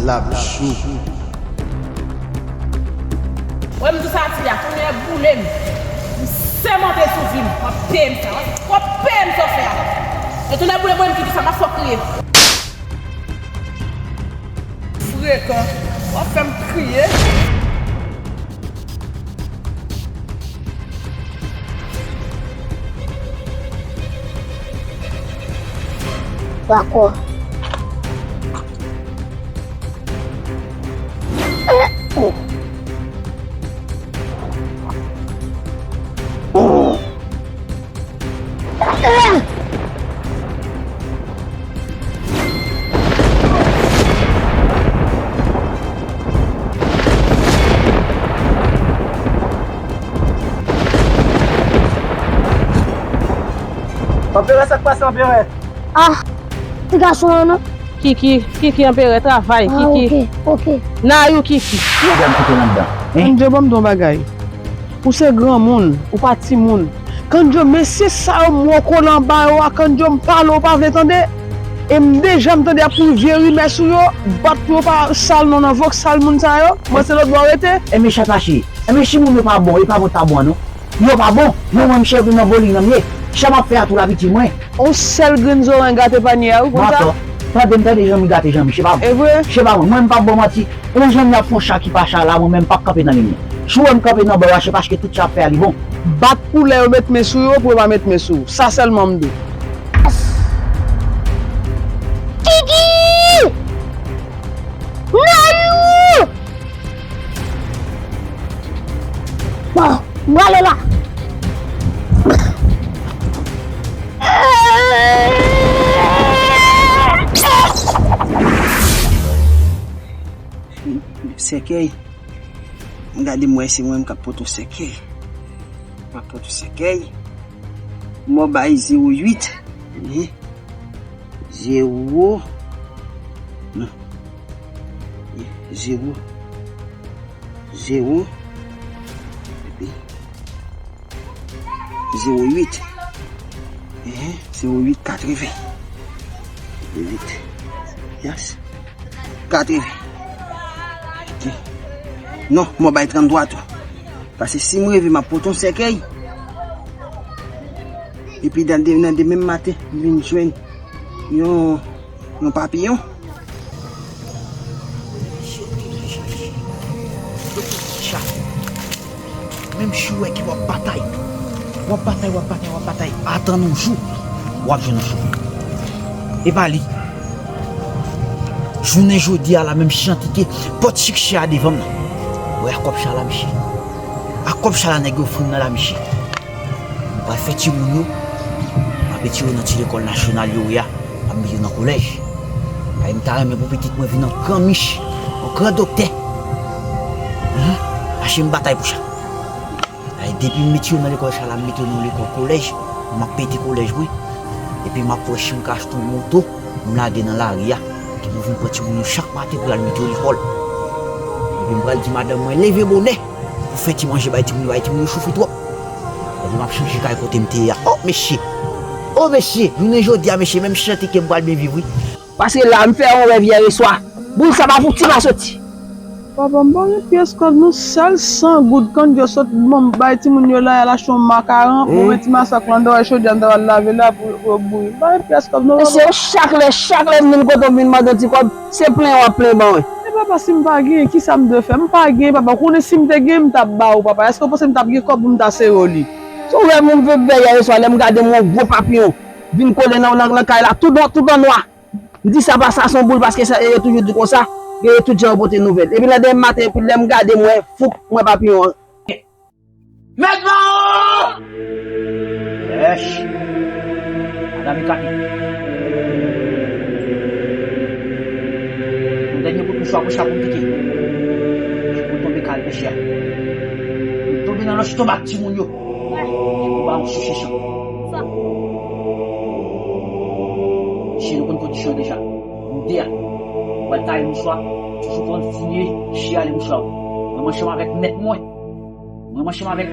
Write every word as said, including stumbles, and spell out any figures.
L ap jou. Wè m di w sa, Tilya, tonnè boule m. M sèmante sou vi m, w ap peye m sa. W ap peye m sa w fè a. E tonnè boule m, mwen ki di sa, m ap fè w kriye. Frekan, w ap fè m kriye. Dakò. Anperè, sa k pase, Anperè? Ah, ti gason an non. Kiki, Kiki, Anperè, travay, ah, Kiki. Ok, ok. Nayou, Kiki. Ki gade kote anndan, hein? Kandjo, ban m di w yon bagay. Ou se granmoun, ou pa timoun. Kandjo, mesye sa yo, m wè w kole anba yo a, Kandjo, m pale, ou pa vle tande. E m deja m tande y ap pran vye rimè sou yo, bat pou yo pa sal non nan vòksal moun sa yo. Mwen se lòt bò w rete. E men chat mache. E men si moun yo pa bon, e pa bon ta bon an non. Yo pa bon. Mwen, mwen, m chèf nan bowling nan m ye. Sa m ap fè a tou la piti mwen. On sèl grenn zoranj gate panye a, wi, konsa. Mato, tande m, tande Janmi gate Janmi, se pa mwen. E vre? Se pa mwen. Mwen, m p ap ba w manti. On Janmi ap fè on cha ki pa cha la, mwen menm, m p ap kanpe nan liy mwen. Si w wè m kanpe nan bò a, se paske tout sa ap fè a, li bon. Bat pou lè yo met men sou yo, pou yo pa met men sou ou. Sa sèlman m di w. Kiki! Nayou! Bon, m prale la. Sèkèy. M gade m wè se mwen m k ap pote sèkèy. M ap pote sèkèy. Mwen bay zewo uit. Zewo. Non. Zewo. Zewo. Epi zewo uit. Ehe, zewo uit katreven. Zewo uit. Yes. Katreven. Ok. Non, mwen bay tranntwa tou. Paske si m reve, m ap pote yon sèkèy. Epi nan de, nan demen maten, m vin jwenn yon, yon papiyon. Sa. Menm si w wè ke w ap batay, w ap batay, w ap batay, w ap batay, atann yon jou, w ap jwenn yon jou. E pa li. Jounen jodi a la, menm si jan ki te pòt sikse a devan m nan. Wè, ak kòb sa la, mesye. Ak kòb sa la, nèg yo ofri m nan la, mesye. M pral fè timoun yo, m ap retire yo nan ti lekòl nasyonal yo ye a, m ap mete yo nan kolèj. Paske m ta renmen pou pitit mwen vin yon gran mich, yon gran doktè. Hen? Paske m batay pou sa. Ay, depi m mete yo nan lekòl sa la, m mete yo nan lekòl kolèj, m ap pete kolèj mwen. Epi m ap wè si m ka achte yon moto, m lage nan lari a. Ki pou vin pran timoun yo chak maten pou al mete yo lekòl. Epi m pral di madanm mwen, leve bonè pou fè ti manje bay timoun yo, bay timoun yo soufri twòp. Epi m ap chanje kay kote m te ye a. O mesye! O mesye! Jounen jodi a, mesye, menm chante ke m pral byen viv, wi. Paske la, m fè yon rèv yè swa. Boul sa pa fouti pa soti. Papa, m pa gen pyès kòb non, sèl san goud Kandjo sot ban m bay timoun yo la, y al achte yon makaron, pou mwen ti masak lan, m ta wè chòdya, m ta pral lave la pou, pou yo bouyi. M pa gen pyès kòb non, papa. Mesye, chak lè, chak lè m vin kote w, m vin mande yon ti kòb, se plenyen w ap plenyen ban mwen. E papa, si m pa genyen, kisa m dwe fè? M pa genyen, papa. Ou konnen si m te genyen, m t ap ba ou, papa. Èske w panse m t ap gen kòb pou m ta sere w li? Se yon rèv m fè yè swa, lè m gade m wè yon gwo papiyon vin kole nan, nan, nan kay la, tout an, tout an nwa. M di sa pa sa, se yon boul, paske sa, yo toujou di konsa, yo tout jan yo pote nouvèl. Epi nan demen maten, epi lè m gade, m wè, fouk, m wè papiyon an. Mèt Mao! Èch! Madanm Ikapi. Yon dènye kout mouchwa pou sa pou m pike. Pou tonbe kal mesye a. Pou tonbe nan lòch tonbak timoun yo. Pou ba yon sou chèch an. Sa. Mesye, nou konn kondisyon deja. Nou de a. Ou pral taye mouchwa. Toujou kontinye chiyale mouchwa ou. Mwen, mwen ansanm avèk mèt mwen. Mwen, mwen ansanm avèk